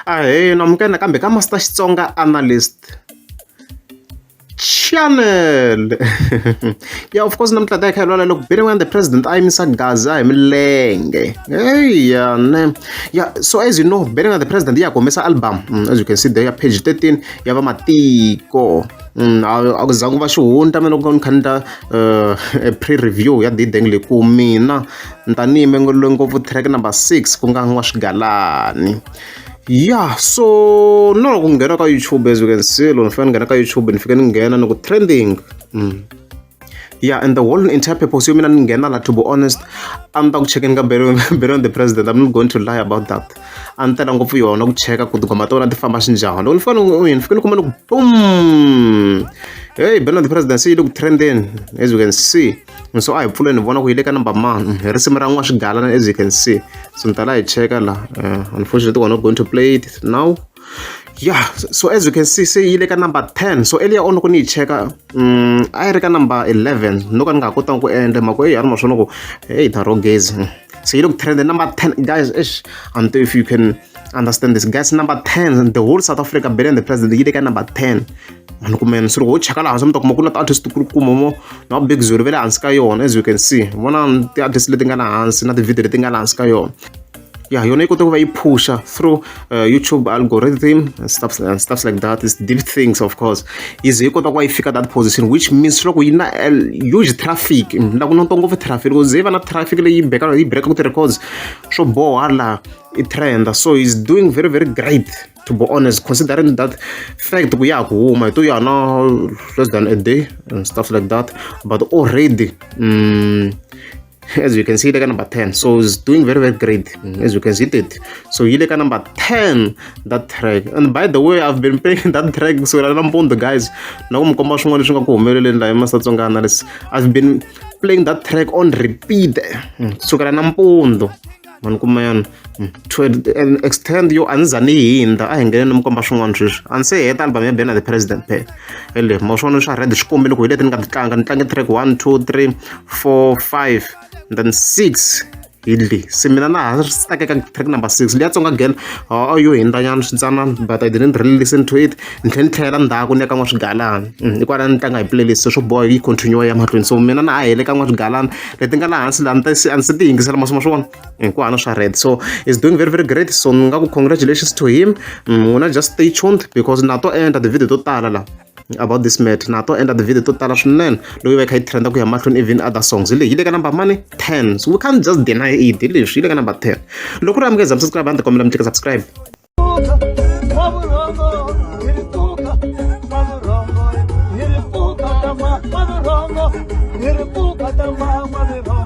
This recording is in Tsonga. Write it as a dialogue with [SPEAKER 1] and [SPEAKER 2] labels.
[SPEAKER 1] Ahee namukela nakambe ka Master Xitsonga Analyst Channel. Yeah, of course namuntlha ta hi kha hi lwala loko Benny the President a yimisa Gaza hi milenge. Hey, yeah, ne. Yeah, so as you know, Benny the President ya humesa album. As you can see there, page 13 ya va matiko. A ku zangu va xihundla mina loko ni kha ni ta pre-review ya Dideng leyi ku mina ni ta ni yime ngopfu track number 6 ku nga n'wa swigalani. Yeah, so na loko nghena ka YouTube, as you can see, loko ni fika ni nghena ka YouTube, ni fike ni nghena ni ku trending. Yeah, and the whole entire purpose yo mina ni nghena la, to be honest, a ni ta ku chekeni ka Benny the President. I'm not going to lie about that. A ni tela ngopfu yona ku cheka ku tinghoma ta wena ti famba xinjhani. Loko ni fika ni fike ni kuma ni ku boom, hey, Benny the President se yi le ku trending, as you can see. So a hi pfuleni hi vona ku yi le ka number mani hi risimu ra n'wa swigalana, as you can see. So ni ta la hi cheka la. Unfortunately, we're not going to play it now. Yeah, so as you can see, se yi le ka number 10. So earlier on loko ni yi cheka, a yi ri ka number 11. No ka ni nga ha kotanga ku endla mhaka eyi a ri ma swona ku hey, darogezi se yi le ku trend number 10, guys. Ish, until if you can understand this, guys, number 10 the whole South Africa, Benny the President yi le ka number 10. Vanhu kumbe se loko ho cheka laha hansi mi ta kuma ku na ti-artist kulukumba mo na Big Zulu va le hansi ka yona. As you can see, vona ti-artist leti nga la hansi na ti-video leti nga la hansi ka yona. Yeah, yona yi kota ku va yi phusha through YouTube algorithm and stuff like that. It's deep things, of course. Yi ze yi kota ku va yi fika that position, which means loko yi na huge traffic la ku nota ngopfu traffic, loko ze yi va na traffic leyi beka yi break ti-records swo boha laha i trenda. So he's doing very, very great, to be honest, considering that fact ku ya ha ku huma hi to yana less than a day and stuff like that, but already, as you can see, le ka number 10. So it's doing very, very great, as you can see it. So yi le ka number 10, that track. And by the way, I've been playing that track kusukela nampundzu, guys. Na ku mi komba swin'wana leswi nga ku humeleleni laha Master Tsonga Analyst. I've been playing that track on repeat kusukela nampundzu, mani kuma yana to an extent yo a ni za ni hindza. A hi nghene ni mi komba swin'wana sweswi. A ni se heta album ya Benny the President phela. Hele ma swona swa red swi kombile ku hi leti ni nga ti tlanga. Ni tlange track 1, 2, 3, 4, 5 and then 6 hi leyi. Se mina na ha stuck ka track number 6 liya Tsonga Girl. Ha yo hindza nyana swintsanana, but I didn't really listen to it. Ni tlhela ni tlhela ndzhaku ni ya ka n'wa swigalana hikwalaho ni tlanga hi playlist, so swo boha yi continue ya mahlweni. So mina na ha hele ka n'wa swigalana leti nga laha hansi laha ni ta se a ni se ti yingisela masiku ma swona hinkwana swa red. So is doing very, very great. So ni nga ku congratulations to him. N'wina just stay tuned because na to endla ti-video to tala la about this matter. Na to endla ti-video to tala swinene loko yi va yi kha yi trenda ku ya mahlweni. Even other songs hi leyi yi le ka number mani 10, so we can't just deny it. Hi leswi yi le ka number 10. Loko ri amukeza subscribe, a ni ti kombela mi tlika subscribe.
[SPEAKER 2] Mavurhongo hi ri pfuka, mavurhongo hi ri pfuka, tama mavurhongo hi ri pfuka, tama mavurhongo.